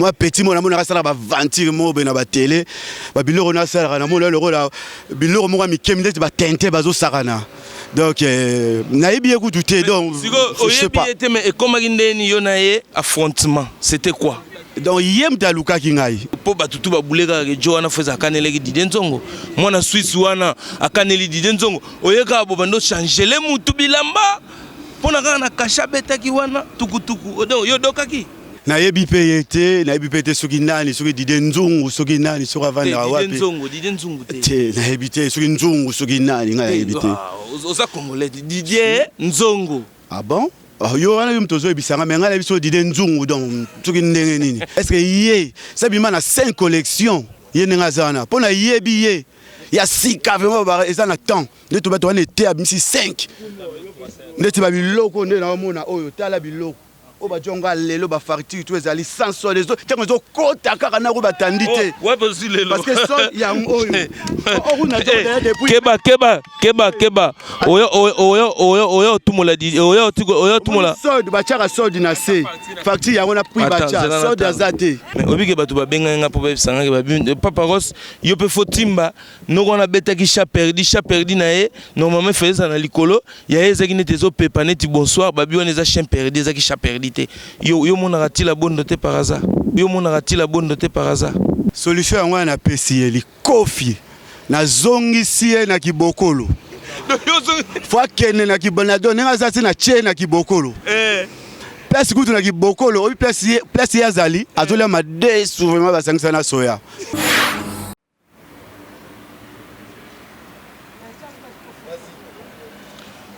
Mwa petit moko namonaka asalaka baventure moko boye na batele, babiloko nasalaka namona lokola biloko moko ya mike neti batente bazosakana. Donc nayebi ye kutu te, donc je sais pas. Oyebi ye te, mais ekomaki ndeni yo na ye affrontement, c'était quoi? Donc ye moto alukaki ngai. Mpo bato tu babule kaka ke jo wana fo eza akanelaki Didier Nzongo, mwana Suisse wana akaneli Didier Nzongo. Oye kaka bo bando changele mutu bilamba mpo na kaka na kasha abetaki wana tukutuku, donc yo dokaki. Nayebi mpe ye te, nayebi mpe te soki nani, soki Didier Nzungu, soki nani, soki avandaka wapi. Nzongo, Didier Nzungu te. Te, nayebi te soki Nzungu, soki nani, ngai nayebi te. Oza Congolais, Didier Nzongo. Ah bon? Yo wana yo moto ozoyebisanga, mais ngai nayebi soki Didier Nzungu, donc soki ndenge nini. Est ce que ye sabima na 5 collection ye ndenge aza wana mpo nayebi ye ya sika vraiment eza na temps nde to bato wana ete abimisi 5 ndeti babiloko nde naomona oyo. Tala biloko oyo bajonga lelo, bafarture to ezali sans sol, ntango ezokota kaka nako batandi te, parce que sol yango oyo. Keba, keba, keba, keba, oyo oyo oyo oyo otumola, oyo oyo otumola. Solde batiaka, solde na se, facture yango na prix batia, solde aza te. Obike bato babengaki nga mpo bayebisangaki Papa Ros, yo mpe fo timba noko wana abetaki chat perdu. Chat perdu na ye normalement efele ezala na likolo ya ye, ezalaki neti ezopepa neti bonsoir. Babi wana eza chien perdu, ezalaki chat perdu te. Yo yo omonaka tila bondo te par hasard? Yo omonaka tila bondo te par hasard? Solution yango wana, napesi ye likofi, nazongisi ye na kibokolo. Fo akende na kibonado ndenge aza ti na tie na kibokolo place kutu na kibokolo oyi place ye azali azolia madesu vraiment basangisa na soya.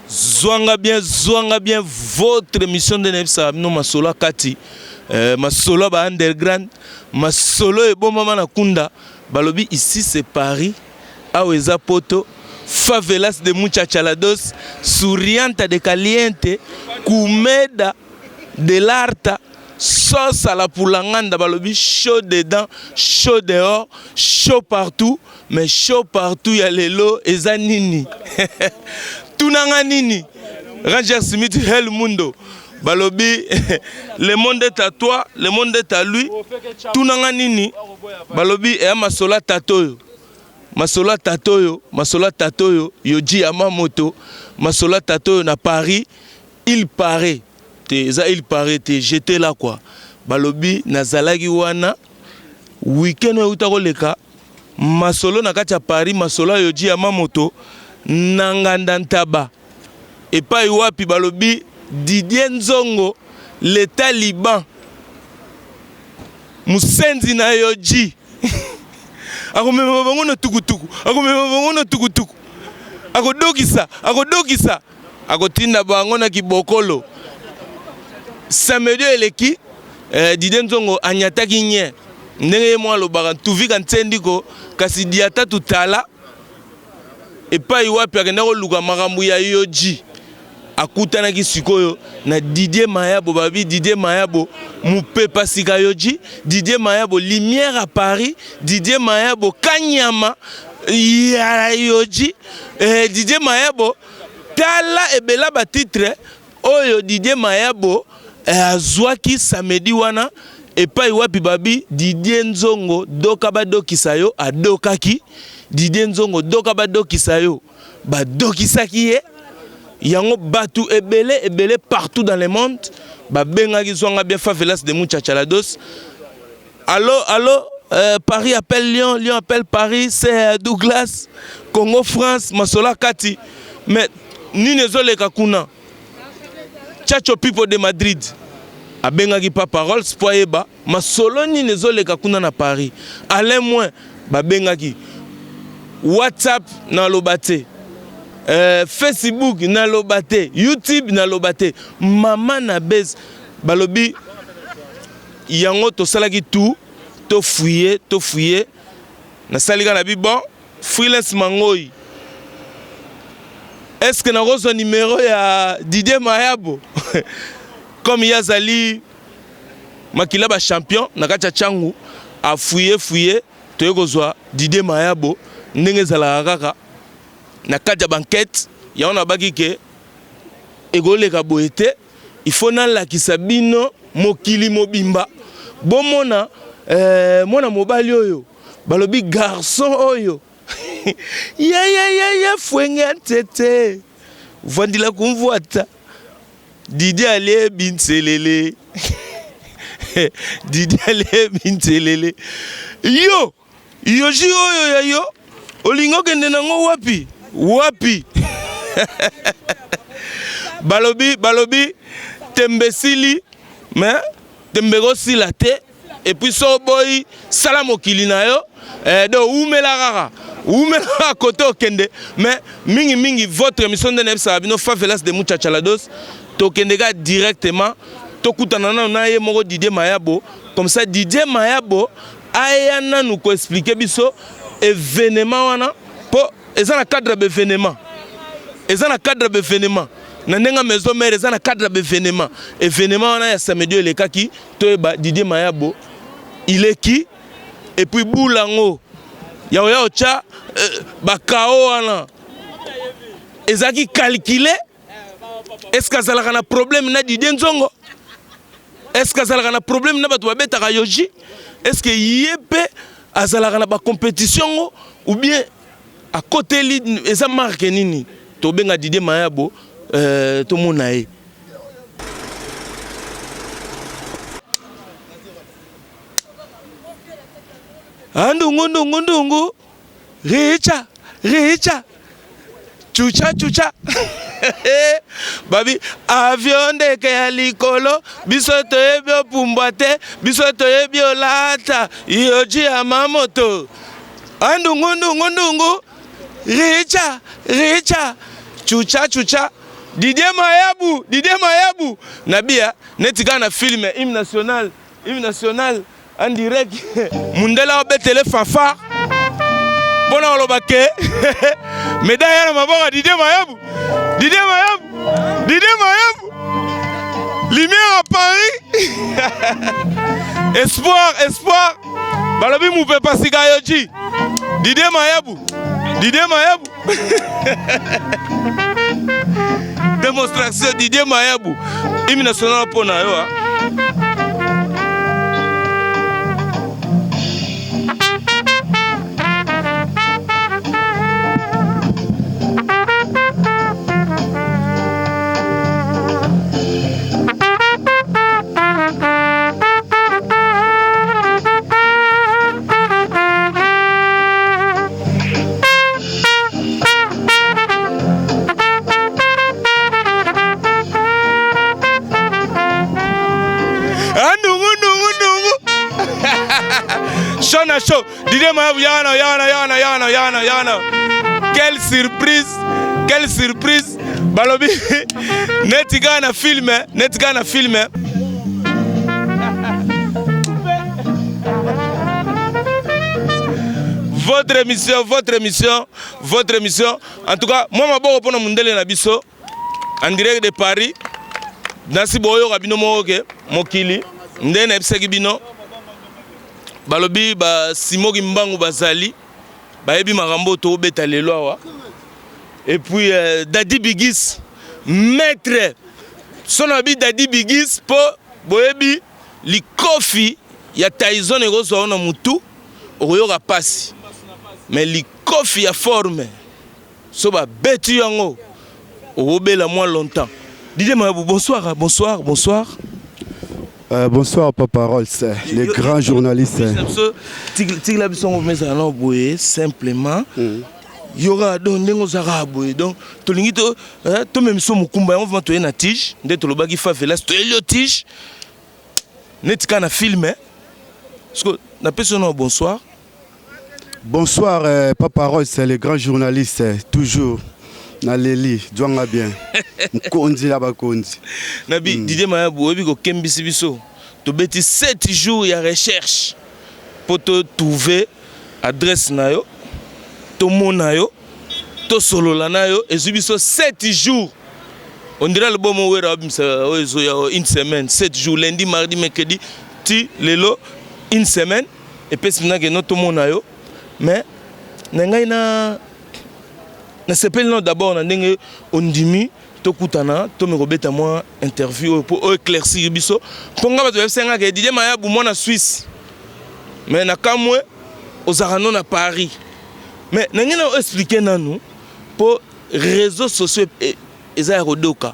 Zwanga bien, zwanga bien, votre émission nde nayebisaka bino masolo ya kati, masolo ya ba underground, masolo ebomama na kunda. Balobi ici c'est Paris, awa eza poto, favelas de muchachalados, sourianta de caliente, kumeda de l'arta, sauce à la pulanganda. Balobi chaud dedans, chaud dehors, chaud partout. Mais chaud partout ya lelo eza nini? Tunanga nini? Ranger Smith Hel Mundo, balobi le monde est à toi, le monde est à lui. Tunanga nini? Balobi eya masolo ya tata oyo, masolo ya tata oyo, masolo ya tata oyo Yoji Yamamoto, masolo ya tata oyo na Paris. Il paraît te, eza il paraît te, j'étais là quoi. Balobi nazalaki wana week-end oyo euta koleka. Masolo na kati ya Paris, masolo ya Yoji Yamamoto na nganda ntaba epai wapi. Balobi Didier Nzongo le taliban, musenzi na Yoji, akomema bango na tukutuku, akomema bango na tukutuku, akodokisa, akodokisa, akotinda bango na kibokolo. Samedi eleki, Didier Nzongo anyataki nye ndenge ye moko alobaka ntuvika ntsendiko kasi diata tutala epai wapi akenda koluka makambo ya Yoji. Akutanaki sikoyo na Didier Mayabo. Babi Didier Mayabo mopepa sika Yoji, Didier Mayabo lumière à Paris, Didier Mayabo kanyama ya Yoji, Didier Mayabo tala ebela batitre oyo Didier Mayabo azwaki samedi wana epai wapi. Babi Didier Nzongo doka badokisa yo, adokaki. Didier Nzongo doka badokisa yo, badokisaki ye. Yango bato ebele ebele partout dans le monde babengaki zwanga bien favelas de muchachalados. Allo, allo, Paris appelle Lyon, Lyon appelle Paris, c'est Douglas, Congo France, masola kati. Mais nini ezoleka kuna? Chacho Pipo de Madrid abengaki Papa Rolls po ayeba masolo nini ezoleka kuna na Paris. Alain Moins babengaki, WhatsApp naloba te, Facebook naloba te, YouTube naloba te, mama na base. Balobi yango tosalaki tout, tofuye, tofuye, nasali kaka na bi bon freelance mangoi. Est ce que nakozwa numéro ya Didier Mayabo comme ye azali makila ba champion na kati ya Tshangu? Afuye fuye, toye kozwa Didier Mayabo ndenge ezalaka kaka na kati ya bankete. Yango nabaki ke ekoleka boye te, il faut nalakisa bino mokili mobimba. Bomona eh, mwana mobali oyo balobi garçon oyo yeyeyeye fwenge ntete vandila kumvuata Didi alebi nselele Didi alebi nselele yo yoji oyo ya yo olingi okende nango wapi wapi balobi balobi tembe esili mais tembe ekosila te et puis so oboyi sala mokili na yo eh, donc wumela kaka wumela kaka kote okende mais mingi mingi votre émission nde nayebisaka bino favelas de muchachalados tokende kaka directement tokutana nano na ye moko Didier Mayabo comme ça Didier Mayabo aya nanu ko expliquer biso événement wana po eza na cadre ya événement eza na cadre ya événement na ndenge maison mère eza na cadre ya événement événement wana ya samedi elekaki toyeba Didier Mayabo il est qui et puis boule yango ya oya otya euh, bakao wana ezalaki calculé est ce que azalaka na problème na Didier Nzongo est ce que azalaka na problème na bato babetaka yoji est ce que ye mpe azalaka na bacompétition ngo ou bien akoteli eza marque nini tobenga Didier Mayabo euh, tomona ye Andungu ndungu ndungu richa richa chucha chucha babi avion ndeke ya likolo biso toyebi opumbwa te biso toyebi olata yoji ya mamoto andungu ndungu ndungu richa richa chucha chucha Didier Mayabu, Didier Mayabu na bia neti kaka na film hymne national, hymne national en direct mundele abetele fanfare mpona koloba ke medaille ya na maboko ya Didier Mayabu, Didier Mayabu, Didier Mayabu, lumière à Paris espoir, espoir balobi mupepa sika yoji Didier Mayabu, Didier Mayabu Démonstration Didier Mayabu, hymne national mpo na yo. Ndungu ndungu ndungu. Show na show. Didier Mayabu yana yana yana yana yana yana. Quelle surprise! Quelle surprise! Balobi neti kaka na film, neti kaka na film. Votre émission, votre émission, votre émission. En tout cas, moi maboko pona mundele na biso en direct de Paris. Nasi boyoka bino moko ke mokili nde nayebisaki bino balobi ba Simo Kimbangu bazali bayebi makambo oyo tobeta lelo awa et puis euh, Daddy Bigis maître sono abi Daddy Bigis po boyebi likofi ya Tyson ekozwa yo na mutu okoyoka pasi mais likofi ya forme so babeti yango okobela mwa longtemps. Didier Mayabu, bonsoir, bonsoir, bonsoir. Euh, bonsoir Papa Rolls, les grands journalistes. Tikila biso ngo meza na boye simplement. Mm. yoka donc ndenge ozalaka boye donc tolingi to eh, tomemisa mokumba yango vraimen toye na tige nde tolobaki favelas toyeli yo tige neti kaka na film eh. Parce que napesi yo na bonsoir. Bonsoir euh, Papa Rolls, le grand journaliste, toujours. Naleli, zwanga bien. Mkonzi la bakonzi. Nabi mm. Didier Mayabu oyebi kokembisi biso. Tobeti 7 jours ya recherche po to trouver adresse na yo, tomona yo, tosolola na yo, ezwi biso 7 jours. On dirait album oyo Werra abimisa oyo ezoya une semaine, 7 jours, lundi, mardi, mercredi, ti lelo une semaine epesi mpenza ke no tomona yo mais na ngai na Nasepeli nano d'abord na ndenge ondimi tokutana, tomeka kobeta mwa interview oyo mpo o éclaircir biso, mpo nga bato bayebisaki nga ke Didier Mayabu mwana Suisse, mais na kamwe ozalaka no na Paris. Mais na ngai na expliquer nanu mpo réseaux sociaux eza ya kodoka.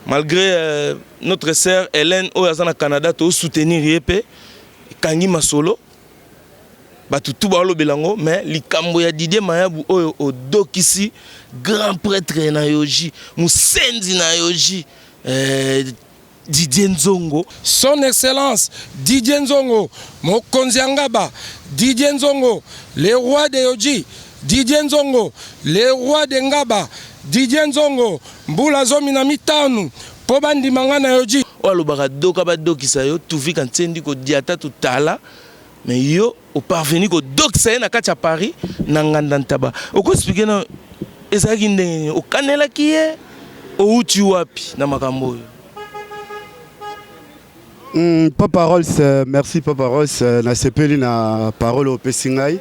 Malgré notre sœur Hélène oyo aza na Canada, to soutenir ye mpe ekangi masolo, bato tu balobela yango. Mais likambo ya Didier Mayabu oyo odokisi grand prêtre na Yoji, mosenzi na Yoji, Didier Nzongo. Son Excellence Didier Nzongo, mokonzi ya Ngaba, Didier Nzongo, le roi de Yoji, Didier Nzongo, le roi de Ngaba, Didier Nzongo, mbula 15 mpo bandima nga na Yoji. Oyo alobaka doka badokisa yo, tuvika ntsendi kodiata tutala, mais yo oparveni kodokisa ye na kati ya Paris na Nganda Ntaba. Okoexpliquer na ezalaki ndenge nini? Okanelaki ye? Outi wapi na makambo oyo? Papa Rolls, merci Papa Rolls, nasepeli na parole opesi ngai.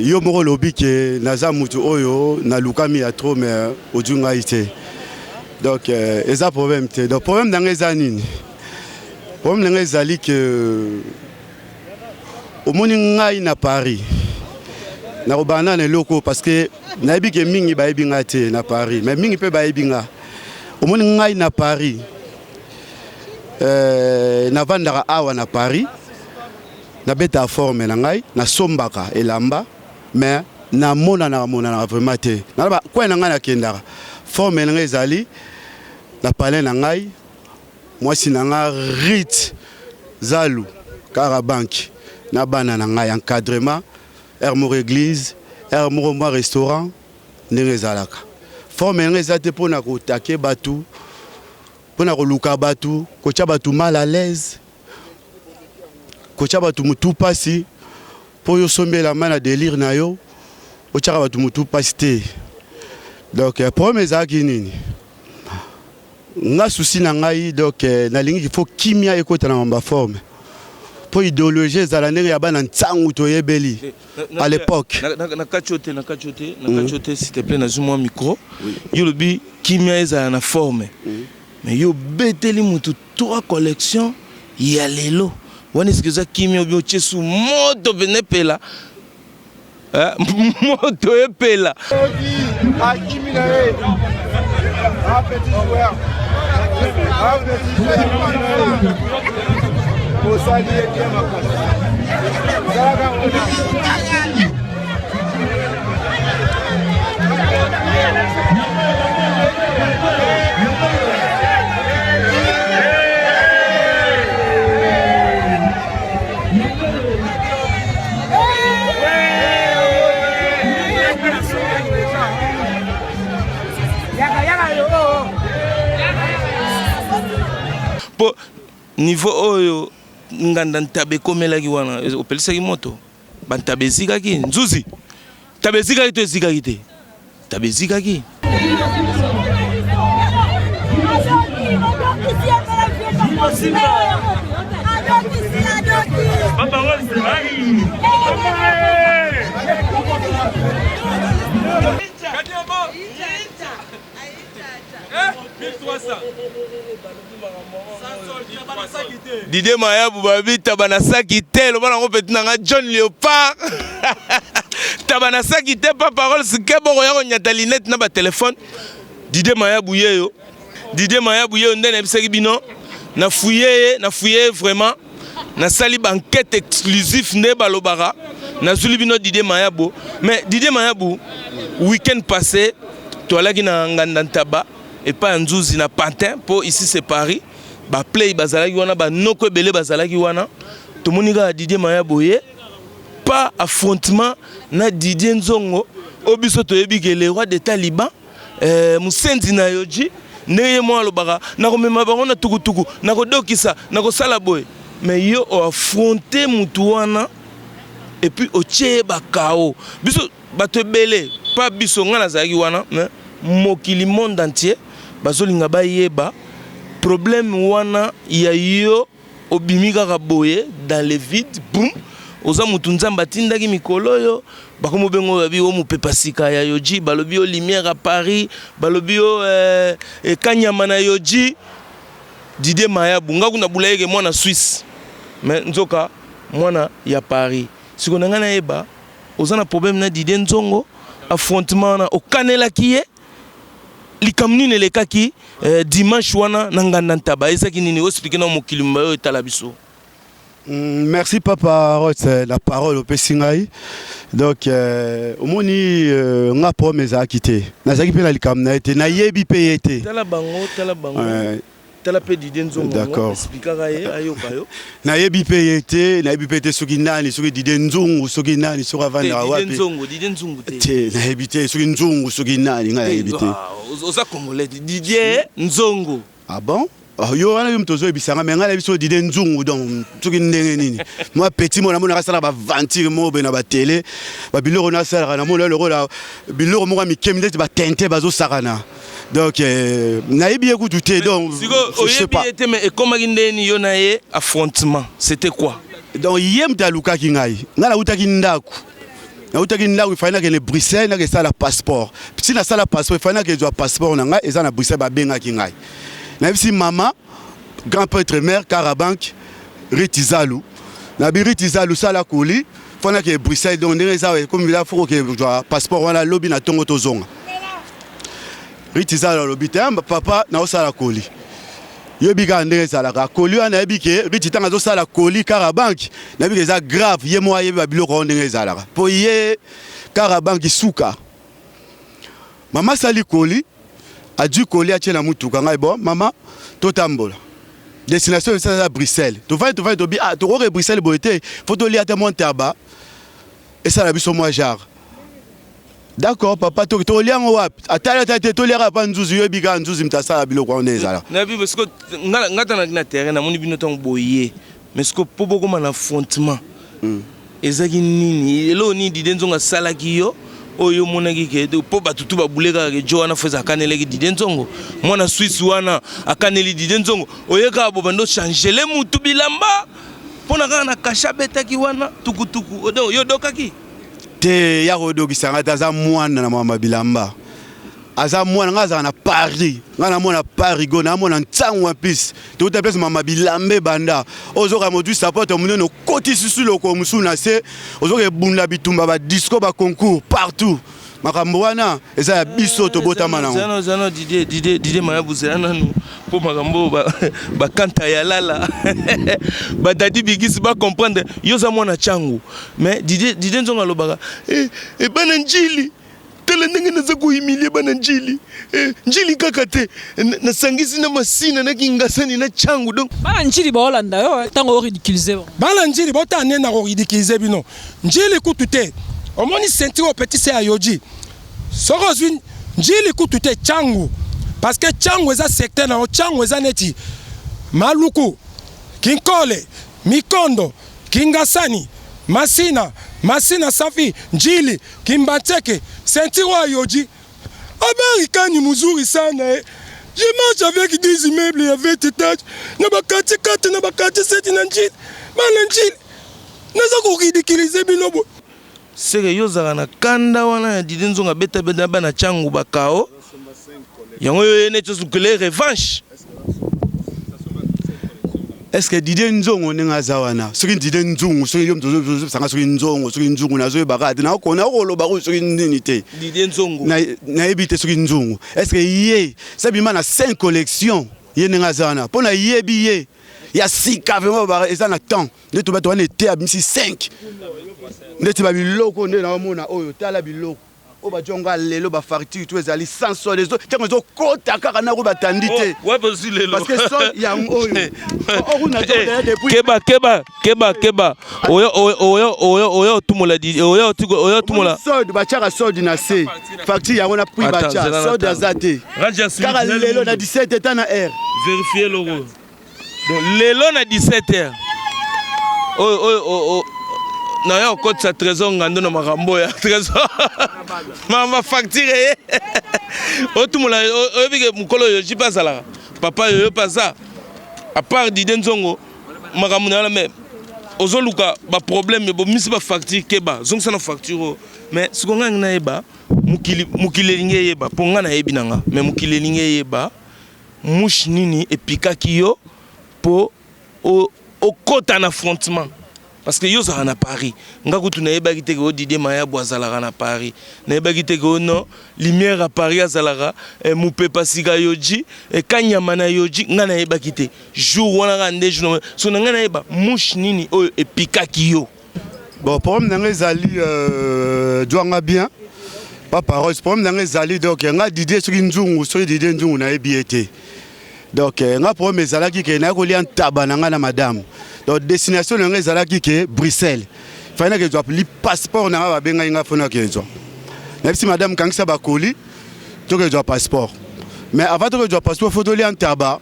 Yo moko olobi ke naza mutu oyo nalukami ya trop, mais ozwi ngai te. Donc eza problème te. Donc problème na ngai eza nini? Problème na ngai ezali ke omoni ngai na Paris, nakobanda na eloko parce que nayebi ke mingi bayebi ngai te na Paris, mais mingi mpe bayebi nga. Omoni ngai na Paris, navandaka awa na Paris, nabetaka forme na ngai, nasombaka elamba, mais namonanaka monanaka vraiment te. Naloba coin na ngai nakendaka, forme na ngai ezali na palais na ngai, mwasi na nga Rit Zalu Kara Bank na bana na ngai, encadrement heure moko église, heure moko mwa restaurant, ndenge ezalaka. Forme na ngai eza te mpona kotake bato, mpona koluka bato, kotia bato mal à l'aise, kotia bato motu mpasi mpo yo osombi elamba na délire na yo, otiaka bato motu mpasi te. Donc problème ezalaki nini? Nga souci na ngai, donc nalingi faut kimia ekota na mamba forme mpo idéologie ezala ndenge ya bana ntangu toyebeli à l'époque. Na kati yo te, na kati yo te, na kati yo te, s'il te plaît. Nazwi mwa micro. Yo lobi kimia ezala na forme, mais yo obeteli mutu trois collection ya lelo wana. Eske eza kimia obi otie su moto pene epela, moto epela? Akimi na ye, un petit joueur, un petit joueur osali ye bien makasi, zalaka wana. Mpo niveau oyo Nganda Ntaba ekomelaki wana, opelisaki moto, bantaba ezikaki. Nzuzi, ntaba ezikaki to ezikaki te? Ntaba ezikaki. Didier Mayabu babi taba na saki te, loba nango petit na nga John Léopard, taba na saki te. Pa parole sike boko ya konyata lunette na ba téléphone. Didier Mayabu yeyo, Didier Mayabu yeyo nde nayebisaki bino. Na fouye ye, na fouye ye vraiment, nasali baenquête exclusif nde balobaka, nazwili bino Didier Mayabu. Mais Didier Mayabu, week-end passé toalaki na Nganda Ntaba epai ya Nzuzi na Pantin, mpo ici c'est Paris. Baplay bazalaki wana, banoko ebele bazalaki wana. Tomoni kaka Didier Mayabu ye pas affrontement na Didier Nzongo oyo biso toyebi ke le roi de Taliban, mosenzi na Yoji, ndenge ye moko alobaka, nakomema bango na tukutuku, nakodokisa, nakosala boye. Mais yo oaffronte mutu wana et puis otie ye bakao. Biso bato ebele, pa biso, ngai nazalaki wana, mais mokili, monde entier bazolinga bayeba problème wana ya yo. Obimi kaka boye dans le vide, boum, oza mutu Nzambe atindaki mikolo oyo. Bakomi obengo babi o mopepa sika ya Yoji, balobi yo lumière à Paris, balobi yo eh, eh, kanyama na Yoji. Didier Mayabu, nga kuna bula yeke mwana Suisse. Mais nzoka mwana ya Paris. Siko na nga nayeba oza na problème na Didier Nzongo, affrontement wana okanelaki ye likambo nini elekaki eh, dimanche wana na nganda ntaba ezaki nini oexplike na mokili mobimba oyo etala biso. Merci papa Roth la parole opesi ngai donc euh, omoni euh, nga problème ezalaki te nazalaki mpe na likambo na ye te nayebi mpe ye te tala bango tala bango euh, tala mpe Didier Nzongo d'accord explikaka ye ayoka yo nayebi mpe ye te nayebi mpe te soki nani soki Didier Nzungu soki nani soki avandaka wapi Nzongo Didier Nzungu te te nayebi te soki Nzungu soki nani ngai nayebi te ah, oza congolais Didier Nzongo. Ah bon? Ah, yo wana yo moto ozoyebisa nga me ngai nayebi so dide nzungu donc soki ndenge nini mwa petit moko namonaka asalaka baventure moko boye na batele babiloko nasalaka namona lokola biloko moko ya mike ndeti batente bazosakana donc euh, nayebi ye kutu te donc oyebi ye te mais ekomaki ndeni yo na ye affrontement c'était quoi? Donc ye moto alukaki ngai, ngai nautaki ndako nautaki ndako ifai nakende Bruxelles nakesala passeport si nasala passeport ifai nakezwa passeport na ngai eza na Bruxelles babengaki ngai nayebisi mama grand prêtre mère Karabank Ritizalu nabi Ritizalu sala koli fo nakende Bruxelles donc ndenge eza ekomi bila fo kokezwa passeport wana lobi na ntongo tozonga Ritizalu alobi te papa naosala koli Yoyebi kaka ndenge ezalaka colis wana nayebi ke Richie ntango azosala colis kara banque nayebi ke eza grave ye moko ayebi ba biloko yango ndenge ezalaka po ye kara banque suka mama asali colis adui colis atie na mutuka ngai bon mama totambola destination eza Bruxelles tovandi tovandi tobi ah tokoke Bruxelles boye te faut tolia ata mwa ntaba esala biso mwa genre D'accord papa toki tolia yango wapi? Atali atali te toliaka pa nzuzi yo yebi kaka nzuzi moto asala biloko yango nde ezala. Na bi parce que nga nga tana na terrain namoni bino tango boye mais ce que po bokoma na affrontement hmm. ezaki nini eloko nini Didier Nzongo asalaki yo oyo omonaki ke mpo bato tu babule kaka ke jo wana fo eza akanelaki Didier Nzongo mwana Suisse wana akaneli Didier Nzongo oye kaka bobanda ochangele mutu bilamba mpo na kaka na kasha abetaki wana tukutuku yo odokaki Te ya kodokisa nga te aza mwana na mama bilamba aza mwana nga azala na Paris nga na mona Paris go na mona ntango en plus tokota place mama bilamba ebanda ozoka modui sapato monene okoti susu lokolo mosusu na se ozoka ebunda bitumba ba disco ba concours partout makambo wana eza ya biso tobotama nango. Zano zano Didier Didier Didier Mayabu zela nanu mpo makambo oyo bakanta ya lala badadi bigisi ba comprendre yo oza mwana changu Mais Didier Didier Nzongo alobaka eh, eh bana Njili tala ndenge naza kohumilie bana Njili eh, Njili kaka te nasangisi na Masina na Kingasani na Tshangu donc bana Njili baolanda yo ntango oridiculize bango. Bana Njili botala nde na koridiculize bino Njili kutu te omoni ceinture oyo petit se ya Yoji soki ozwi Njili kutu te Tshangu parce que Tshangu eza secteur na yo Tshangu eza neti Maluku Kinkole Mikondo Kingasani, Masina, Masina Safi, Ndjili, Kimbanseke, ceinture oyo ayoji. Habari kani muzuri sana eh. Je marche avec des immeubles ya 20 étages na ba quartier 4 na ba quartier 7 na Ndjili. Bana Ndjili. Naza ko ridiculiser bino boye. Seke yo ozalaka na kanda wana ya Didier Nzongo abeta beta bana Tshangu ba KO yango yo ye neti ozukele revanche. Est-ce que Didier Nzongo ndenge aza wana soki Didier Nzungu soki yo moto ozosanga soki Nzongo soki Nzungu nazoyeba kaka te nakona okoloba oyo soki nini te Didier Nzongo nayebi te soki Nzungu est-ce que ye sabima na 5 collections ye ndenge aza wana mpo nayebi ye ya sika vraiment eza na temps nde to bato wana ete abimisi 5 ndeti ba biloko nde naomona oyo tala biloko oyo bazwa nga lelo ba facture tout ezali sans solde ezo ntango ezokota kaka nako batandi te oh, wapi ozwi lelo parce que solde yango oyo oh, keba keba keba keba oyo oyo oyo oyo oyo otumola oyo oyo otumola solde batiaka solde na se facture yango na prix batia solde aza te kaka lelo na 17 eta na heure verifier logo Donc lelo na 17 heures oyo oyo oyo naya kokotisa trésor ngando na makambo ya trésor mama facture ye otumola oyebi ke mokolo oyo jipe azalaka papa yoyo mpe aza à part dide nzongo makambo na wana me Ozoluka ba problème, bomisi ba facture, keba, zongisa na facture oyo. Mais sikoyo ngai nayeba mokili, mokili elingi eyeba, mpo ngai nayebi na nga, mais mokili elingi eyeba mouche nini epikaki yo mpo okota na affrontement, parce que yo ozalaka na Paris. Nga kutu nayebaki te ke o Didier Mayabu azalaka na Paris. Nayebaki te ke o non lumière ya Paris azalaka mopepa sika yoji kanyama na yoji. Nga nayebaki te jour wana kaka nde jour so na ngai nayeba mouche nini oyo epikaki yo. Bon, problème na ngai ezali dwanga bien papa Rose. Problème na ngai ezali, donc nga Didier soki nzungu, soki Didier Nzungu, nayebi ye te. Donc nga problème ezalaki ke naye kolia ntaba na ngai na madame. Donc destination na ngai ezalaki ke Bruxelles, fai nake ezwa li passeport na ngai. Babengai ngai, fo nake ezwa. Nayebisi madame: kangisa bakoli, toke ezwa passeport. Mais avant toke ezwa passeport, fo tolia ntaba.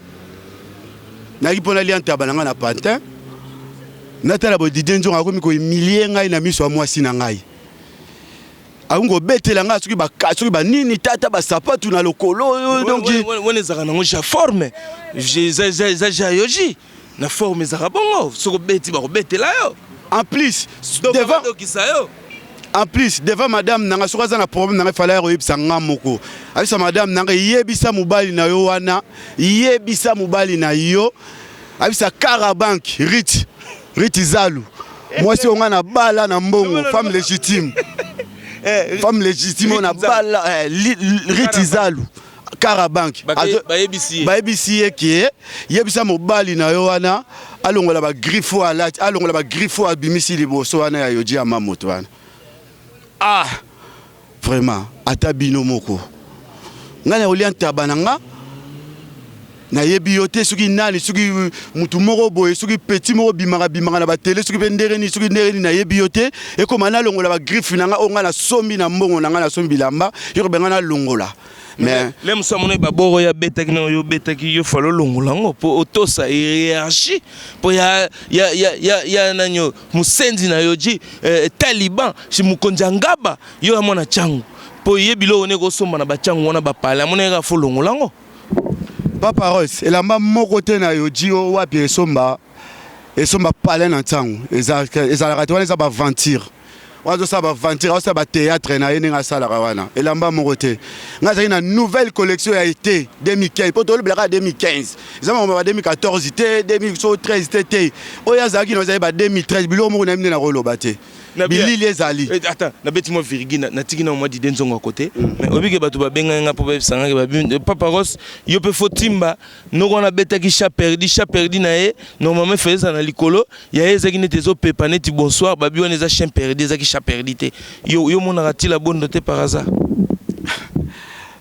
Nayaki mpo nalia ntaba na ngai na Pantin. Natala boye, Didier Nzongo akomi kohumilie ngai na miso ya mwasi na ngai, akomi kobetela ngai soki soki banini, tata basapatu na lokolo oyo. Donc wana ezalaka nango ja forme, eza ja yoji na forme, ezalaka bongo. Soki obeti, bakobetela yo. En plus devant dokisa yo. En plus devant madame nanga. Soki aza na problème nanga, efala ya koyebisa nga moko. Ayebisa madame nanga: yebisa mobali na yo wana, yebisa mobali na yo, ayebisa Carabank Rit Rit Zalu, mwasi oyo nga na bala na mbongo, femme légitime, femme légitime oyo na bala, Rit Zalu Carabank. Bayebisi ye. Bayebisi ye ke yebisa mobali na yo wana alongola bagriffe oyo alati, alongola bagriffe oyo abimisi liboso wana ya yoji ya mamoto wana. Ah, vraiment, ata bino moko, ngai na kolia ntaba na nga, nayebi yo te soki nani, soki mutu moko boye, soki petit moko bimaka bimaka na batele, soki mpe ndenge nini, soki ndenge nini, nayebi yo te. Ekoma nalongola bagriffe na nga oyo ngai nasombi na mbongo na ngai, nasombi bilamba, yo kobenga nalongola, mais le mosu amoni baboro oyo abetaki na oyo obetaki yo, falo olongola yango mpo otosa hiérarchie, mpo ya nani oyo mosenzi na yo ji taliban si mokonzi ya ngaba yo ya mwana ntango, mpo ye biloko ne kosomba na batiango wana bapale, amoni kaka fo longola yango. Papa Royce, elamba moko te na yo ji o wapi esomba esomba palais na ntango ezalaka te. Wana eza baventure wana, azosala baventure, azosala bathéâtre na ye ndenge asalaka wana. Elamba moko te. Ngai azalaki na nouvelle collection ya été 2015, mpo tolobelaka 2015, eza makambo ba 2014 te, 2013 te te. Oyo azalaki na ezali ba 2013. Biloko moko nayebi nde nakoloba te, bilili ezali. Attends, nabeti mwa virgule, natiki na mwa Dide Nzongo ya kote. Mais obike bato babengaki nga mpo bayebisangaki: Papa Ros, yo mpe fo timba noko wana abetaki chat perdu. Chat perdu na ye, normalement efe ezala na likolo ya ye, ezalaki neti ezopepa neti bonsoir. Babi wana eza chien perdu, ezalaki chat perdu te. Yo yo monaka tila bondo te par hasard?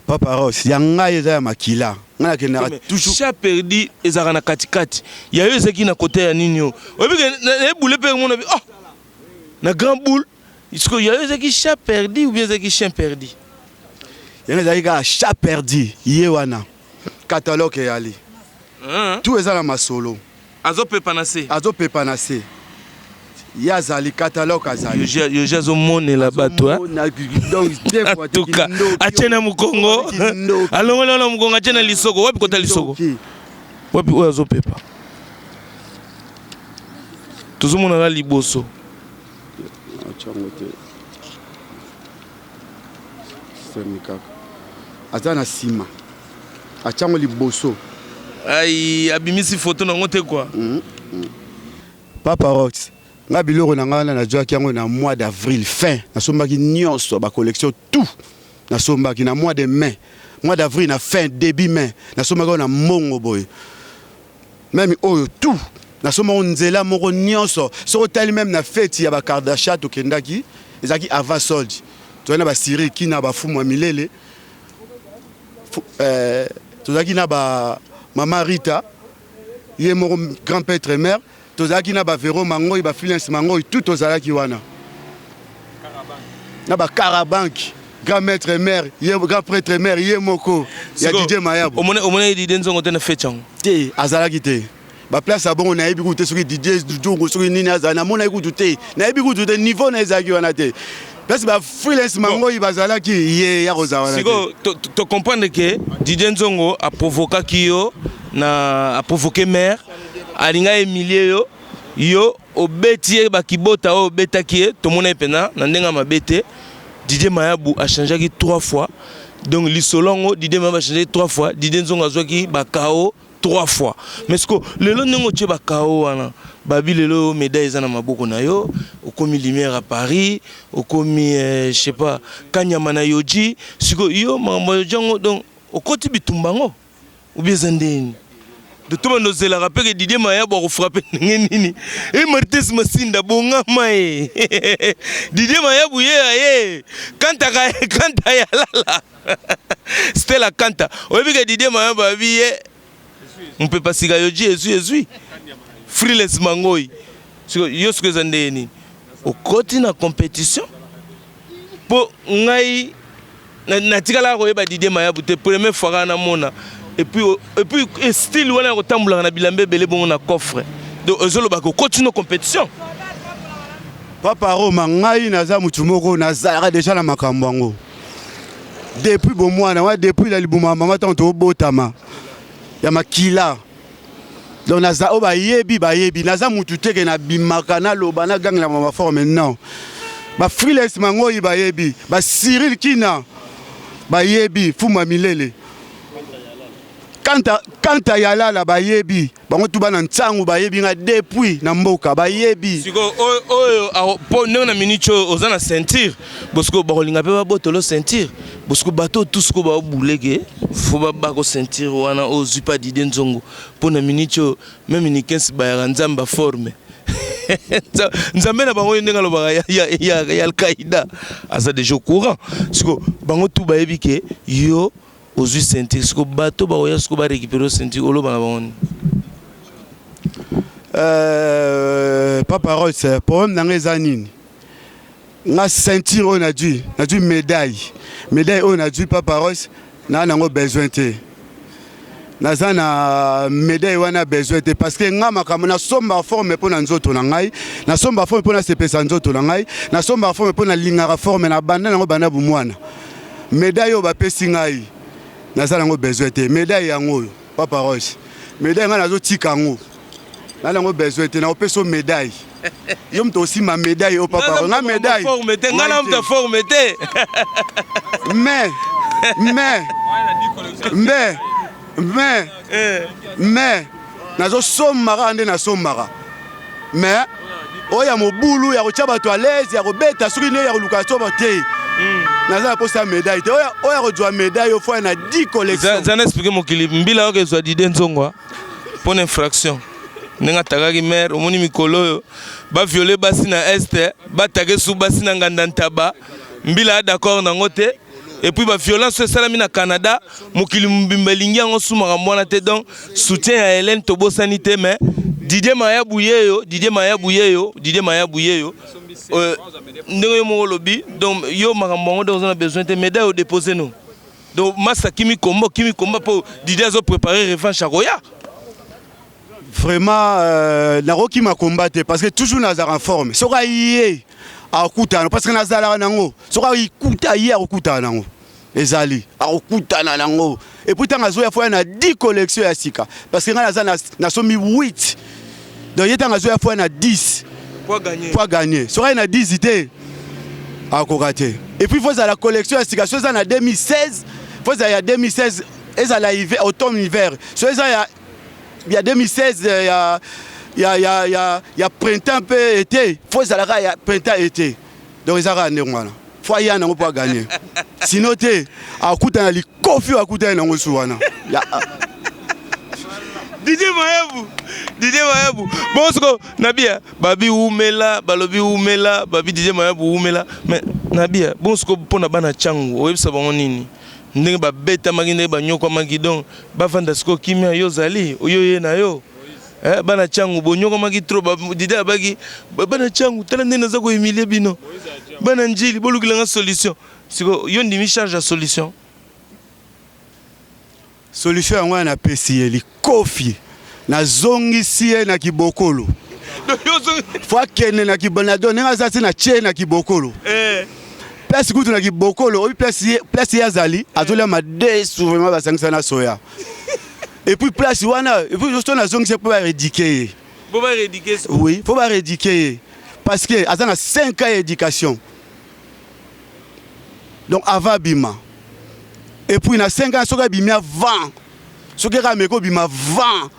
Papa Ros, ya ngai eza ya makila, ngai nakendaka toujours. Chat perdu ezalaka na katikati, ya yo ezalaki na kote ya nini? Oyo oyebike na ebule mpe mona bi oh na grand boule. Sikoyo ya yo ezalaki chat perdu ou bien ezalaki chien perdu? Yango ezalaki kaka chat perdu. Ye wana catalogue eyali tout, eza na masolo. Azopepa na se. Azopepa na se. Ye azali catalogue, azali. Yoji azomonela bato. Atuka atie na mokongo, alongoli wana mokongo, atie na lisoko. Wapi kota lisoko? Wapi oyo azopepa? Tozomonaka liboso. Atyango te, semi kaka aza na nsima, atyango liboso. Ai, abimisi foto nango te kua. Papa Rox, nga biloko na ngai wana nazwaki yango na mois d'avril fin. Nasombaki nyonso, bacollection tout nasombaki na mois de mai, mois d'avril na fin, début mai. Nasombaki yango na mbongo boye, même oyo tout nasombaki nzela moko nyonso. Soki otali même na feti ya bakardasha tokendaki, ezalaki avant solde. Tozali na basiri kina bafumu ya milele, tozalaki na ba mama Rita, ye moko grand prêtre mère, tozalaki na bavero mangoi, bafilence mangoi, tout tozalaki wana na bakarabank, grand maître mère, ye grand prêtre mère, ye moko ya Didier Mayabo. Omoni Didier Nzongo te na feti yango? Te, azalaki te. Baplace ya bongo nayebi kutu te. Soki Didier Nzongo, soki nini azala, namonaki kutu te, nayebi kutu te. Niveau na ezalaki wana te. Place ba freelance mangoi bazalaki, ye ya kozala wana te. Sikoyo tocomprendre ke Didier Nzongo aprovokaki yo na aprovoke mare, alinga humilie yo. Yo. obeti ye bakibota oyo obetaki ye, tomona ye mpenza na ndenge ya mabe te. Didier Mayabu achangeaki 3 fois, donc lisolo yango Didier Mayabu achangeaki 3 fois, Didier Nzongo azwaki bakao 3 fois. Mais siko lelo ndenge otie bakao wana, babi lelo médaille eza na maboko na yo, okomi lumière à Paris, okomi je sais pas kanyama na yoji. Siko yo makambo ya yoji yango, donc okoti bitumba yango obi eza ndeni tobanda ozelaka mpe ke Didier Mayabu akofrappe ndenge nini? E Martes Masinda bongama ye Didier Mayabu ye aye kantaka kanta ya lala Stella Kanta, oyebi ke Didier Mayabu abi ye mopepa sika yoji ezwi ezwi Freelance Mangoi. Yo sikoyo eza ndenge nini okoti na compétition? Mpo ngai natikalaka koyeba Didier Mayabu te, première fois kaka namona. Et puis style wana ya kotambolaka na bilamba ebele bongo na coffre, donc ezolobaka okoti no compétition. Papa Roma, ngai naza motu moko nazalaka déjà na makambo yango depuis bomwana wa, depuis na libuma ya mama, ntango tobotama ya makila. Donc naza oyo bayebi, bayebi naza mutu te ke nabimaka, naloba, nagangela ma baforme. Non, bafreelance mangoi bayebi, bacyril kina bayebi, fuma milele kanta, kanta yalala bayebi bango tu, bana ntango bayebi nga depuis na mboka, bayebi. Sikoyo oyo mpo ndenge na minute oyo oza na ceinture, bosiko bakolinga mpe babotolo ceinture, bosiko bato tu sikoyo baobuleke fo bako ceinture wana oyo ozwi pa Didier Nzongo. Mpo na minute oyo même Nikens bayaka Nzambe aforme Nzambe na bango, ye ndenge alobaka ya Alqaïda aza déjà au courant. Siko bango tu bayebi ke yo ozwi ceinture. Siko bato bakoya siko barécupérer ceinture, oloba na bango nini? Papa Ross, problème na ngai eza nini? Nga ceinture oyo nazwi, nazwi médaille, médaille oyo nazwi, Papa Ross, naa nango besoin te. Naza na médaille wana besoin te, parce que nga makambo nasomba forme mpo na nzoto na ngai, nasomba forme mpo nasepesa nzoto na ngai, nasomba forme mpo nalingaka forme na banda nango banda bomwana. Médaille oyo bapesi ngai, naza nango besoin te. Médaille yango oyo, Papa Roche, médaille ngai nazotika yango, na nango besoin te. Nakopesa yo médaille, yo moto osimba médaille oyo, Papa, nga médaille. Forme te, nga na moto forme te. Mais nazosomba kaka nde nasombaka, mais oyo ya mobulu ya kotia bato à l'aise, ya kobeta, soki nde ya koluka soba te, naza na posa ya médaille te. Oyo ya kozwa médaille oyo fo na 10 collection. Zana expliquer mokili mbila oyo ezwa Didier Nzongo mpo na infraction ndenge atakaki maire. Omoni mikolo oyo baviole basi na Est, batake su basi na nganda ntaba, mbila ya d'accord nango te. Et puis baviolence oyo esalami na Canada, mokili mobimba elingi yango su makambo wana te. Donc soutien ya Hélène tobosani te. Mais Didier Mayabu yeyo, Didier Mayabu yeyo, Didier Mayabu yeyo, ndenge yo moko olobi, donc yo makambo yango, donc oza na besoin te. Médaille odépose no, donc masa kimi komba, kimi komba mpo Didier azopréparer revanche akoya. Vraiment, nakokima komba te, parce que toujours nazalaka en forme. Soki aye akokutana, parce que nazalaka nango, soki akikuta ye akokutana nango, ezali akokutana nango. Et puis ntango azoya, fo ya na 10 collection ya sika, parce que ngai naza nasombi 8. Donc ye ntango azoya, fo ya na 10 po agagner. Soki aye na 10 te, akoka te. Et puis fo ezala collection ya sika. So eza na 2016, fo ezala ya 2016, ezala hiver, automne, hiver. So eza ya 2016 ya printemps mpe été, fo ezalaka ya printemps, été. Donc eza kaka ndenge wana, fo aya nango mpo agagner, sinon te akutana likofi oyo akutani nango su wana ya. Didier Mayabu, Didier Mayabu, bon siko nabia babi umela, balobi umela, babi Didier Mayabu umela. Mais nabia bon siko mpona bana ntango oyebisa bango nini, ndenge babetamaki, ndenge banyokwamaki, donc bavanda sikoyo kimia. Yo ozali oyo ye na yo. Bana ntango bonyokwamaki trop. Didier abaki bana ntango, tala ndenge naza kohumilie bino, bana Njili, bolukilanga solution. Siko yo ndimi charge ya solution? Solution yango wana, napesi ye likofi, nazongisi ye na kibokolo. Fo akende na kibonado ndenge aza ti na tie na kibokolo. Place kutu na kibokolo oyi, place ye azali, azolia madesu vraiment basangisa na soya. Et puis place wana, et puis so nazongisi ye mpo baéduquer ye. Bo ba rééduquer. Oui, faut ba rééduquer ye. Parce que aza na 5 ans ya éducation. Donc avant abima. Et puis na 5 ans soki abimi avant. Soki kaka ameki obima avant.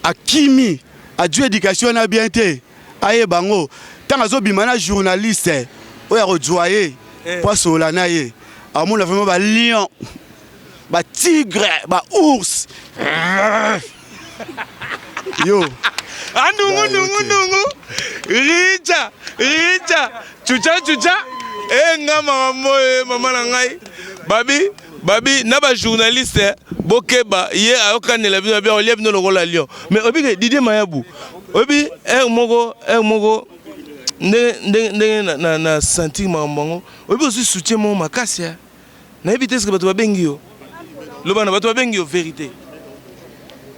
Akimi, adui éducation na bien te. Ayeba yango. Tango azobima na journaliste oyo akozwa ye po asolola na ye. Amona vraiment ba lion. Ba tigre, ba ours. Yo. Ah ndungu ndungu ndungu. Richa, richa. Chucha chucha. Eh nga makambo eh mama na ngai. Babi, babi na ba journaliste eh, bokeba ye ayokanela bino babi olia bino lokola lion. Mais obike Didier Mayabu. Obi heure moko, heure moko ndenge ndenge ndenge na, na, na sentir makambo yango. Obi ozwi soutien moko makasi eh. Nayebi te eske bato babengi yo. Loba na bato babengi yo verite.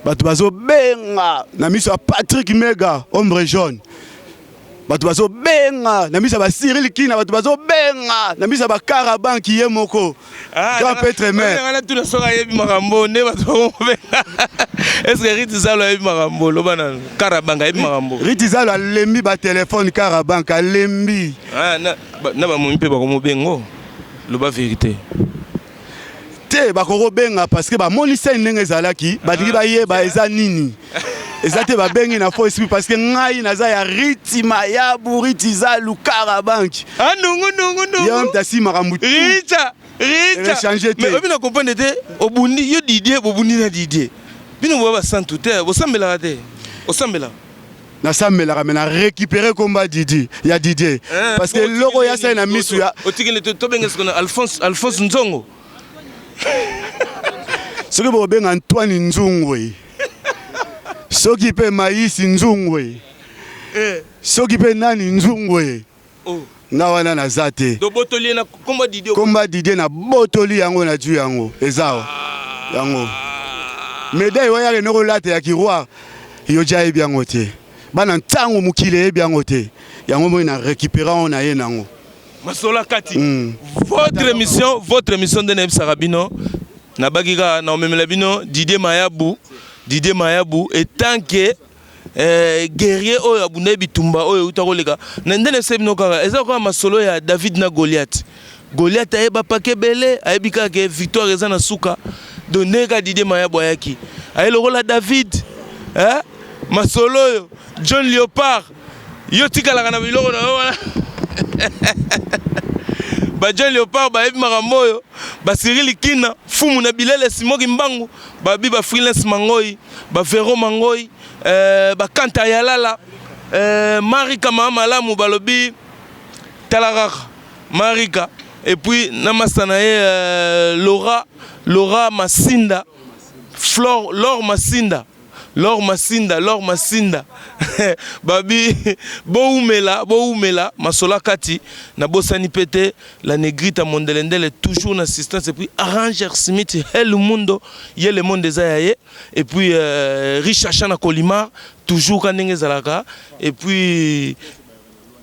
Bato bazobenga na miso ya Patrick Mega, ombre jaune. Bato bazobenga na miso ya ba Cyril Kina, bato bazobenga na miso ya ba Karabanki ye moko. Ah, Grand Petre Mère. Nga natuna soki ayebi makambo nde bato bakobenga. Est-ce que Riti Zalo ayebi makambo? Loba na Karabank ayebi makambo. Riti Zalo alembi ba téléphone Karabank alembi. Ah, na na ba momi pe bakomobengo. Loba verite. Te bakoki kobenga parce que bamoni scène ndenge ezalaki balingi bayeba eza nini eza te babengi na faux esprit parce que ngai naza ya riti mayabu riti zalu karabank Ah ndungu ndungu ndungu. Ye moto asi makambo tout. Richa Richa. Rechange te. Mais oyebi na comprendre te obundi yo Didier bobundi na Didier. Bino boya ba santu te bosambelaka te. Osambelaka. Nasambelaka mais na récupérer komba Didi ya Didier Eh, parce que eloko ya sali na misu ya otikeli tobenga sikoyo na Alphonse Alphonse Nzongo. Soki bokobenga Antoine Nzungwe, soki pe Maïs Nzungwe, Eh. soki pe nani Nzungwe, Oh. nga wana naza te. Donc botoli ye na komba Didier. Komba Didier na botoli yango na ju yango eza awa. Yango. Médaille oyo yake noko lata ya kiroi yo ja yebi yango te. Bana ntango mokili eyebi yango te. Yango moi na récupérer yango na ye nango. Masola kati. Votre émission, votre émission nde nayebisaka bino nabaki kaka na omemela bino Didier Mayabu, Didier Mayabu et tant que Eh, guerrier oyo abundaki bitumba oyo euta koleka na nde nayebisaki bino kaka eza kaka masolo ya David na Goliath. Goliath ayeba pake ebele, ayebi kaka ke victoire eza na suka. Donc ndenge kaka Didier Mayabu ayaki aye lokola David eh? Masolo oyo John Leopard yo tikalaka na biloko na yo wana ba John Leopard bayebi makambo oyo, ba Cyril Kina Fumu na Bilele Simon Kimbangu babi ba freelance Mangoi ba Vero Mangoi eh, ba Kanta Yalala eh, Marika Mama Malamu balobi tala kaka Marika et puis na masta na ye euh, Laura Laura Masinda Flore Laure Masinda Laure Masinda Laure Masinda babi boumela boumela masola kati na bosani pete la negrita mondelendele toujours na assistance et puis Arranger Smith El Mundo ye le monde eza ya ye et puis euh, Richard Chana Colimar toujours ka ndenge ezalaka et puis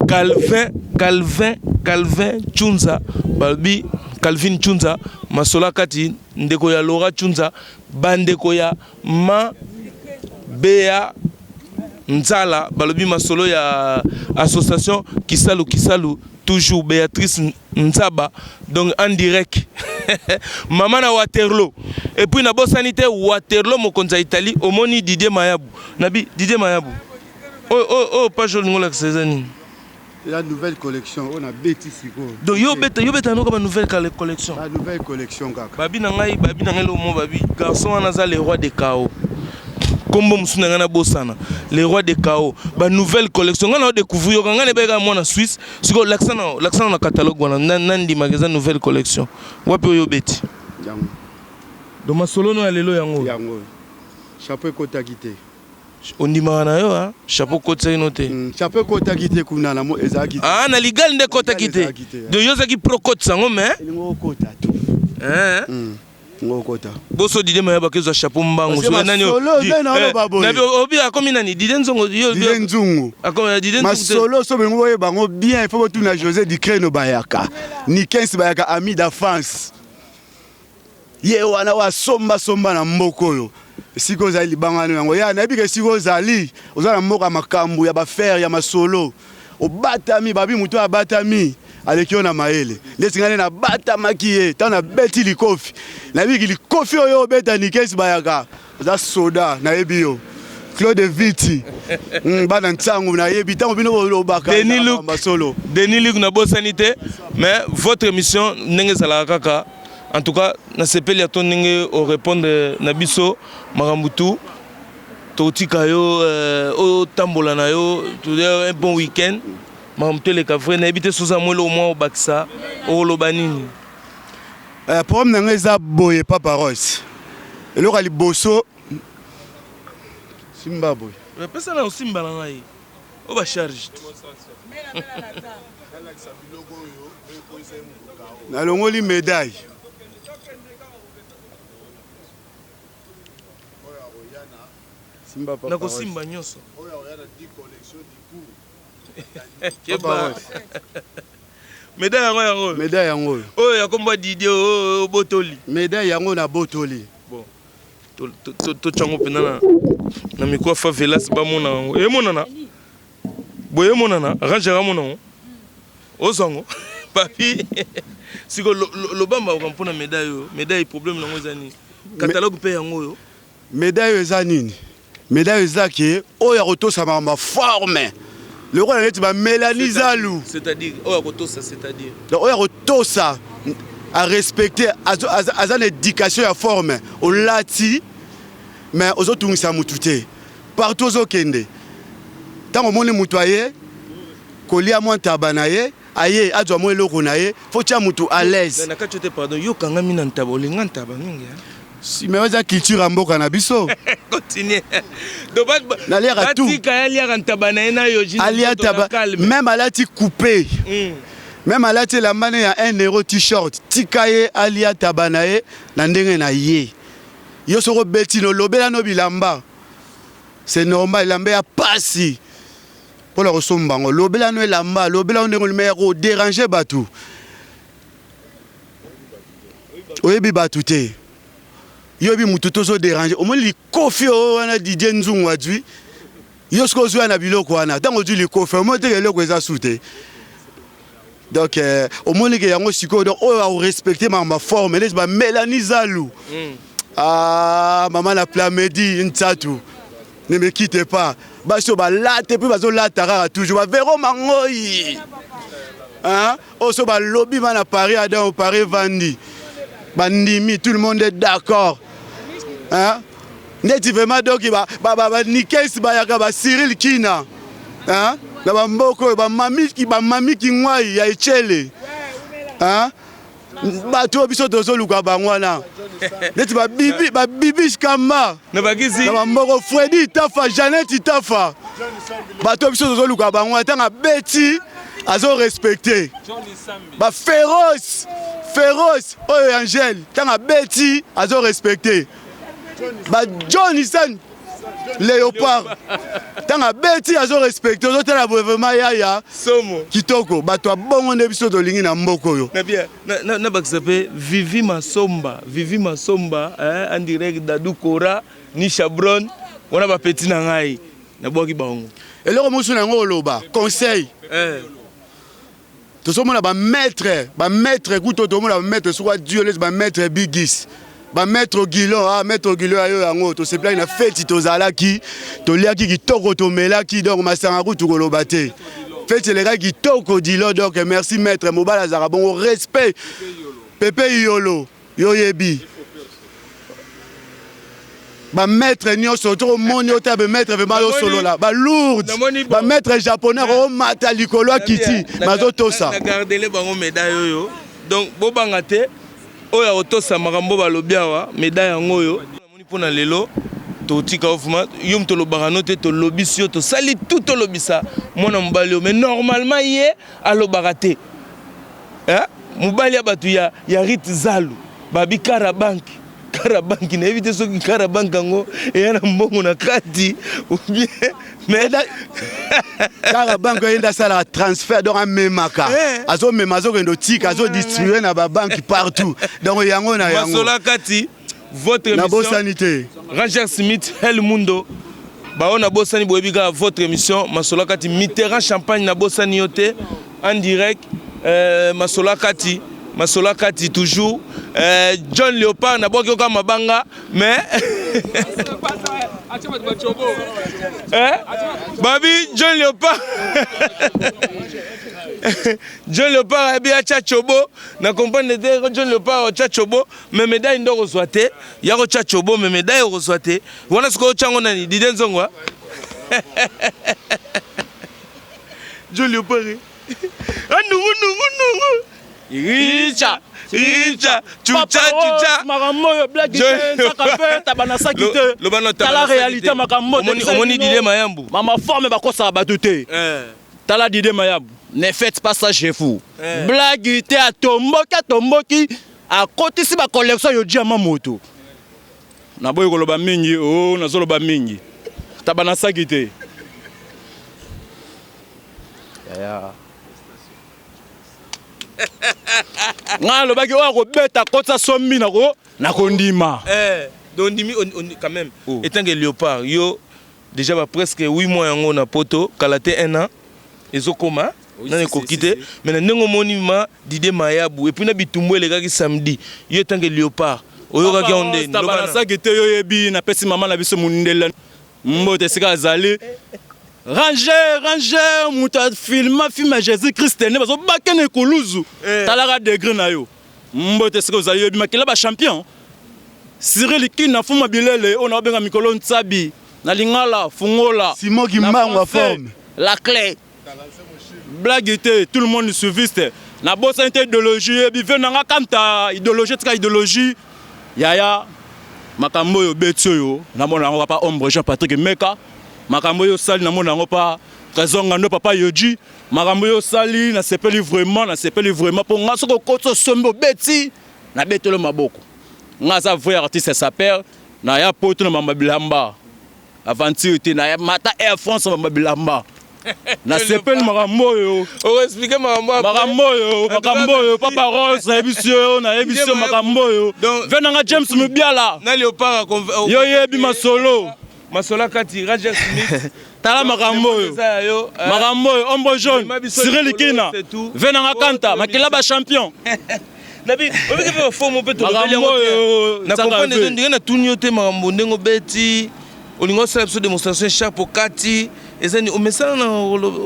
Calvin Calvin Calvin Chunza balobi Calvin Chunza masola kati ndeko ya Laura Chunza bandeko ya ma Bea Nzala balobi masolo ya association Kisalu Kisalu toujours Béatrice Nzaba donc en direct mama na Waterloo et puis na bosani te Waterloo mokonzi ya Italie omoni Didier Mayabu nabi Didier Mayabu oyo oyo oyo page olingo lakisa eza nini? La nouvelle collection oyo na beti sikoyo. Donc yo beta yo beta noka ba nouvelle collection. Ba nouvelle collection kaka. Babi na ngai babi na ngai lomo babi garçon wana aza le roi de chaos. Kombo mosusu na ngai nabosana le roi de chaos ba nouvelle collection ngai na découvrir yoka ngai nayebaki kaka mwana Suisse sikoyo lakisa na lakisa na catalogue wana nandimaka eza nouvelle collection wapi oyo obeti yango donc masolo no ya lelo yango yango chapeau ekotaki te Ondimaka na yo hein? Chapeau kotisaki no te. Mm, chapeau ekotaki te kuna na mo ezalaki te. Ah na ligal nde ekotaki te. Donc yo ozalaki pro kotisa yango mais elingo okota tout. Hein? Mm. Ngo okota. Boso Didier Mayaba kezwa chapeau mbangu. Soki nani solo nde na oloba boye. Na obi akomi nani Didier Nzongo yo Didier Nzungu. Akomi Didier Nzungu. Masolo so bengo boyeba ngo bien, il faut botuna José Dicreno Bayaka. Nikens Bayaka ami d'enfance. Ye wana wa somba somba na mboko oyo. Esika ozali libanga no yango ya nayebi ke esika ozali oza na mboka makambo ya bafere ya masolo obatami babi moto abatami aleki yo na mayele ndeti ngai nde nabatamaki ye ntango nabeti likofi nayebiki likofi oyo obeta nikesi bayaka oza soda nayebi yo Claude Viti mm, bana ntango nayebi ntango bino bolobaka masolo Denis Luc nabosani te mais votre émission ndenge ezalaka kaka en tout cas nasepeli ya to ndenge orépondre na biso makambo tout totika yo euh, otambola na yo un bon week-end makambo to eleka vrai nayebi te soza mwa eloko mwa obakisa okoloba nini euh, problème na ngai eza boye papa Ross eloko ya liboso simba boye pesa na osimba na ngai oyo bacharge nalongoli médaille nakosimba nyonso médaille yango yango médaille yango oyo oyo ya kombo Didier oyo obotoli médaille yango na botoli bon totya yango mpenza na micro ya favelas bamona yango emonana boye emonana ranger amona yango ozwa yango papi siko lobamba oka mpona médaille oyo médaille problème nango eza nini catalogue mpe yango oyo médaille oyo eza nini médaille eza ke oyo akotosa makambo ya forme lokola neti bamelani zalu c'est-à-dire oyo akotosa c'est-à-dire donc oyo akotosa arespecte aza na éducation ya forme olati mais ozotungisa mutu te partout ozokende ntango omoni mutu aye kolia mwa ntaba na ye aye azwa mwa eloko na ye fo tia mutu à l'aise na kati te pardon yo kangami na ntaba olinga ntaba mingi si mais eza culture ya mboka na biso continue donc naliaka tout batika ye aliaka ntaba na ye na yo alia ntaba même alati coupé mm. même alati elamba ne ya 1 euro t-shirt tika ye alia taba na ye na ndenge na ye yo soki obeti nolobela no bilamba c'est normal elamba ya pasi mpo na kosomba yango lobela no elamba lobela no ndenge olima ya koderange bato oyebi bato te yo oyebi motu tozoderange omoni likofi oyo wana Didier Nzungu azwi yo soki ozwi na biloko wana ntango ozwi likofi omoni teke eloko eza su te donc euh, omoni ke yango sikoyo donc oyo akorespecte makambo ya forme neti bamelani zalu mm. ah, mama na plamedi ntsatu ne me quitte pas basi oyo balate mpe bazolata kaka toujours bavero mangoi oyo so balobi ma na Paris adam Paris vandi bandimi tout le monde est d'accord hein? Neti vraiment donc ba ba ba, ba Nikes bayaka ba Cyril Kina hein? Na ba mboko oyo ba mami ba mami Kingwai ya Echele hein? Bato oyo biso tozoluka bango wana neti babibi babibi kamba na bamboko Fredi Tafa Jeannette Tafa bato oyo biso tozoluka bango wana ntango abeti azo respecte ba féroce féroce oyo Angèle ntango abeti azo respecte ba John San Léopard ntango abeti azo respecte ozotala boye vraiment yaya somo kitoko bato ya bongo nde biso tolingi na mboka oyo na bien nabakisa mpe Vivi Masomba Vivi Masomba en direct Dadou Kora Nisha Bron wana bapeti na ngai nabwaki bango eloko mosusu na yango oloba conseil eh. Tozomona ba maître ba maître kutu tomona ba maître soki adio neti ba maître bigis ba maître guilon ah maître guilon ayo yango tosepelaki na feti tozalaki toliaki kitoko tomelaki donc masanga kutu koloba te feti elekaki kitoko dilo donc merci maître mobali azalaka bongo respect pepe yolo Yo yebi ba maître nyonso to omoni yo te ba maître vraiment yo solola ba lourde ba maître japonais omata likolo akiti bazotosa na gardele bango médaille oyo donc bobanga te oyo akotosa makambo balobi awa médaille yango oyo namoni mpona lelo totika yo vraiment yo moto olobaka no te tolobisi yo tosali tout tolobisa mwana mobali oyo mais normalement ye alobaka te Eh, mobali ya bato ya, ya Rit Zalu babi kara banki kara banki nayebi te soki kara banki yango eya na mbongo na kati ou bien mais kara banki oye nde asalaka transfert donc amemaka eh. azomema azokende otika azodistribue na babanki partout donc yango na yango masola kati. Votre émission. Nabosani te. Ranger Smith, El Mundo. Bao nabosani boyebi kaka votre émission masolo kati Mitterrand Champagne nabosani yo te en direct masolo kati masolo kati toujours John Léopard nabwaki yo kaka mabanga mais babi John Léopard John Léopard ayebi atya chobo na comprendre te John Léopard atya chobo mais médaille nde okozwa te ya kotya chobo mais médaille okozwa te wana sikoyo otya yango nani Didier Nzongo John Léopard anungu nungu nungu Richa Richa chucha chucha makambo oyo blague te nzaka mpe taba na saki te loba na taba tala na saki réalité te. makambo Omoni Didier Mayambu. Mama forme bakosaka bato te. Tala Didier Mayambu, ne faites pas ça chez vous. Blague te atomboki atomboki akotisi ba collection yo diama moto. Naboyi koloba mingi oh nazoloba mingi. Taba na saki te. Yaya. Ngai alobaki oyo akobeta akotisa sombi nako nakondima. Donc ndimi quand même étant que léopard yo déjà ba presque 8 mois yango na poto kala te 1 an ezokoma nani ekoki te mais na ndenge omoni ma Didier Mayabu et puis na bitumbu elekaki samedi yo étant que léopard oyokaki yango ndeni Taba loba na na saki te yo yebi napesi mama na biso mundele mbote esika azali. Ranger, ranger, moto afilma film ya Jésus Christ nde bazobake na ekuluzu. Talaka degré na yo. Mbote esika ozali yoyebi makila ba champion. Cyril Kina fuma bilele oyo naobenga mikolo Ntsabi na lingala fungola. Simon Na Kimbangu a français, forme. La clé. Blague te, tout le monde suiviste. Na bosani te idéologie yebi ve nanga kanta idéologie tika idéologie. Yaya makambo oyo obeti oyo namona yango papa Ombre Jean Patrick Meka. Makambo oyo osali namona yango pa Trésor Ngando papa Yoji. Makambo oyo osali nasepeli vraiment, nasepeli vraiment po nga soki okoti osombi obeti nabetelo maboko. Nga aza vrai artiste sapeur na ya poto na mamba bilamba. Aventure te na ya mata Air France na mamba bilamba. Nasepeli makambo oyo. Oexpliquer makambo après. Makambo oyo, makambo oyo, Papa Rose, nayebisi yo, nayebisi yo makambo oyo. Donc, Ve nanga James Mubiala. Na Léopard a Yo yebi masolo. Masolo kati Roger Smith. Tala makambo oyo. Eza ya yo. Makambo oyo, Ombre Jaune, Mema biso Cyril likolo, Kina, c'est tout. Ve nanga Kanta, makila ba champion. Nabi, obiki mpe bafomo mpe tolobeli Makambo yango te. oyo, Na Nzaka comprendre ve. ete ndenge natuni yo te makambo ndenge obeti olingi osala biso démonstration écharpe okati eza nini omesana na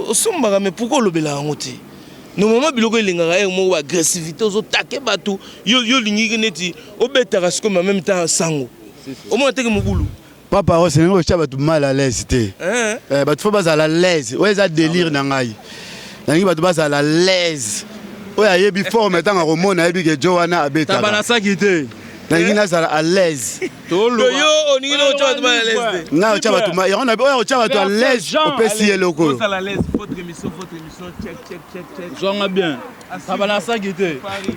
osombaka mais pourquoi olobela yango te normalement biloko elengaka ere moko baagressivité ozotake bato yo yo olingi neti obetaka sikoyo mais en même temps sango omona teke mobulu. Papa Rose, ndenge otya bato mal à l'aise te. Hein? Bato fo bazala à l'aise. Oyo eza délire na ngai. Nalingi bato bazala à l'aise. Oyo ayebi forme ntango akomona ayebi ke jo wana abetaka. Taba na saki te. Nalingi nazala à l'aise. Toloba. Yo olingi na otya bato mal à l'aise te. Ngai otya bato yango na oyo otya bato à l'aise opesi ye eloko oyo. Ozala à l'aise, votre émission, votre émission, check, check, check, check. Zwanga bien. Taba na saki te. Paris.